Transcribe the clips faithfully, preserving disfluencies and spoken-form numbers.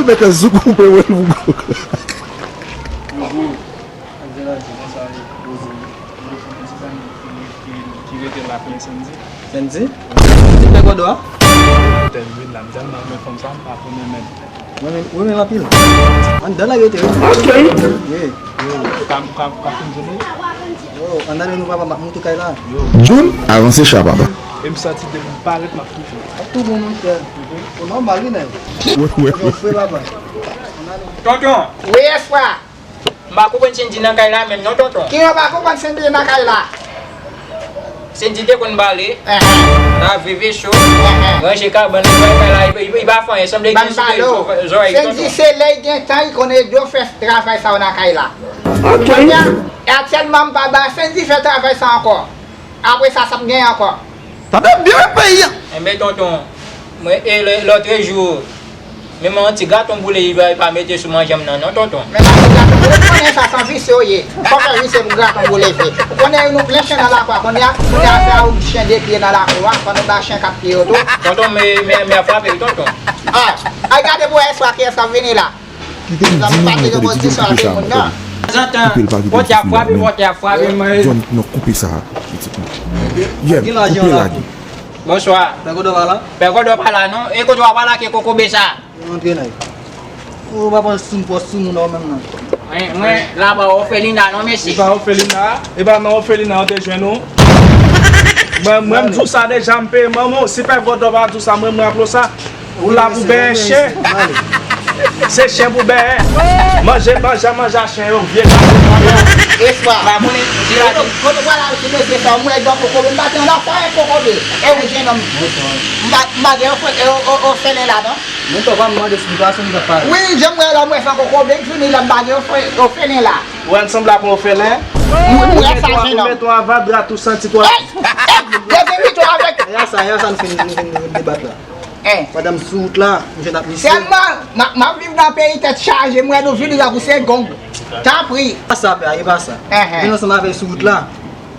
Mèt zouk ou pe wè l pou gwo. Yo, bro. Sa vle la di konsa, yo, yo, yo, yo, ti zanmi ki, ki, ki rete la, konnen Sandy. Sandy? Sandy pè gòdò a? Tèl vid la, m tèlman renmen fanm sa, m pa konnen menm. Mwen menm, mwen menm anpil. Anndan la yo te, wi. Ok. Wi. Yo, ka, ka, ka fin jounen. Yo, ann ale nou papa, m ap moute kay la. Yo. Jun, avanse cha papa. E m santi depi m parèt, m ap toujou. Ap tou bon, monchè. Ou nòmal, wi, nèg. Wè, wè, wè. Fre papa. Tonton. Wi, Espoir. M pa konprann Sendy nan kay la menm non, tonton. Kijan w pa konprann Sendy nan kay la? Sendy te konn bale, Ehn. Lave veso, Ehn. Ranje kabann, netwaye kay la, li, li, li pa fè anyen, sanble li gen sou zòrèy, tonton. Sendy se lè l gen tan, li konn ede w fè travay sa yo nan kay la. Ok. Kounye a, aktyèlman, m pa ba Sendy fè travay sa ankò. Apre sa, sa p gen ankò. Tande byen peyi a. Enben, tonton, mwen, e lè, lòtrejou, menm yon ti graton boule, li pa, li pa mete sou manje m nan, non, tonton. Men pa ti graton boule, ou konnen sa se yon visye w ye. Fò w fè visye pou graton boule vre. Ou konnen nou plen chen nan lakou a, kounye a, kounye a se a ou chen de pye nan lakou a, fò nou ba chen kat pye yo tou. Tonton, men, men, men ap frape, wi, tonton. Ah, al gade pou wè Espoir kiyès k ap vini la. Kite m di nou mwen tande di koupe sa a. Tanzantan, pòtè ap frape, pòtè ap frape, mwen. John, non, koupe sa a, pitit mwen. Yeah, koupe lage. Bonswa. Pè Gòdò pa la? Pè Gòdò pa la, non. E kote w ap al ak kokobe sa a? Yo antre la. Ou pa pran sou m, pran sou moun nan menm nan. Mwen, mwen, la pa òfelina, non, mesye. E pa òfelina, e pa nan òfelina yo te jwenn ou. Mwen, mwen, m di w sa deja, m peye manman w. Si Pè Gòdò pa di w sa, mwen, m raple w sa. Ou la pou benyen chen. Se chen pou benyen. Manje, manje, manje a chen yo, vye gason. Espoir. Pa konnen, di la di. Kote w pral al ti mesye sa, ou mwen, donk, kokobe, m pa te nan afè kokobe. E ou jennonm. M pa, m pa gen ofè, e, o, o, ofelen la, non. Mwen, papa m mande si li pa sanble pa. Wi, jan m wè la, mwen fè kokobe, m fini la, m pa gen ofè, ofelen la. Ou wè l sanble ak yon ofelen? Mwen, mwen, sa jennonm. Ou mete yon avadra tou santi tou. Ey! Ey! Yo te pito avèk. E a sa, e a sa, nou fin, nou fin, nou fin debat la. Hein. Pandan m sou wout la, m jwenn ak misye. Sèlman, m ap, m ap viv nan peyi tèt chaje, m wè nou vini tankou se gong. Tanpri. Pa sa, pè, e pa sa. Hein, hein. Vin ansanm avè l sou wout la.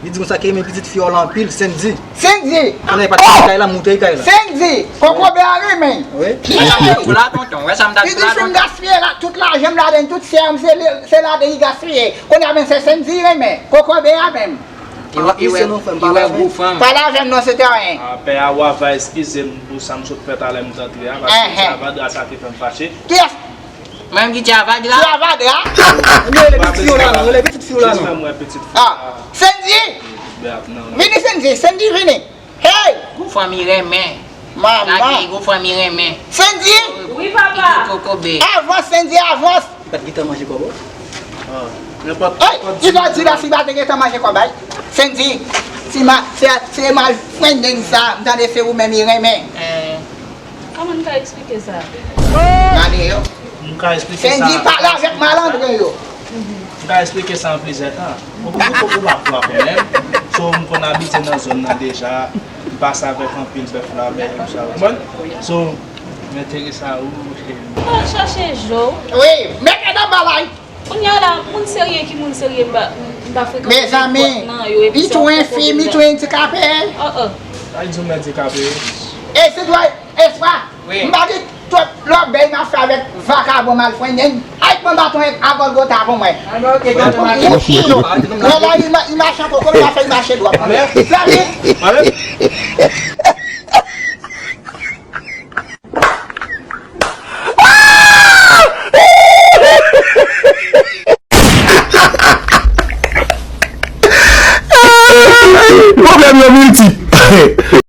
Li di konsa ke renmen pitit fi w la anpil, Sendy. Sendy! Konnen pa t kay la, moute kay la. Sendy! Kokobe a renmen. Wi. Wè sa m t ap di w la, tonton. Wè sa m t ap di w la, tonton. Li di fin gaspiye la, tout lajan m ladan, tout sè m se, se ladan li gaspiye. Kounye a menm se Sendy renmen. Kokobe a menm. Li wè, li wè, li wè gwo fanm. Pale avè m non, se te anyen. Ah, pè a, w ava eskize m pou sa m sot fè talè m t antre a, paske se avadra sa ki fè m fache. Kiyès? Mwen ki te avadra? Te avadra? Rele pitit fi w la non, rele pitit fi w la non. Jis fè m wè pitit fi w la. Ah, Sendy! Vini Sendy, Sendy vini. Hey! Gwo fanm li renmen. Manman. Gade, gwo fanm li renmen. Sendy! Wi, papa. Li di kokobe. Avans, Sendy, avans. Li pa t gentan manje kòb ou? Ah, nenpòt. Hey! Li pa di la si pa te gentan manje kòb, ay. Sendy, si ma, se, se malfrendeng sa, m tande se ou menm li renmen. Eh. Kòman n ka eksplike sa? Gade yo. M ka eksplike sa. Sendy pale avèk malandren yo. M ka eksplike sa an plizyè tan. Ou, ou, ou, ou pa, ou pa konnen. So, m konn abitye nan zòn nan deja. M pase avèk anpil bèf la, bèf sa, ou konprann? So, m enterese a ou, cheri. Ou al chache je w. Wi, mete nan balay. Kounye a la, moun serye ki moun serye, m pa, m pa frekante nenpòt nan yo, epi se yon kokobe. Mezanmi, li tou en fi, li tou endikape. Oh, oh. Sa di w m endikape? E si dwa, Espoir, wi. M pa di twòp lòbèy m ap fè avèk vakabon malfrendeng. Ay, pran baton a Gòlgota pou mwen. Mwen, la, li ma-, li mache an koko, m ta fè l mache dwòt. Mwen, mwen. Pwoblèm yo miltip.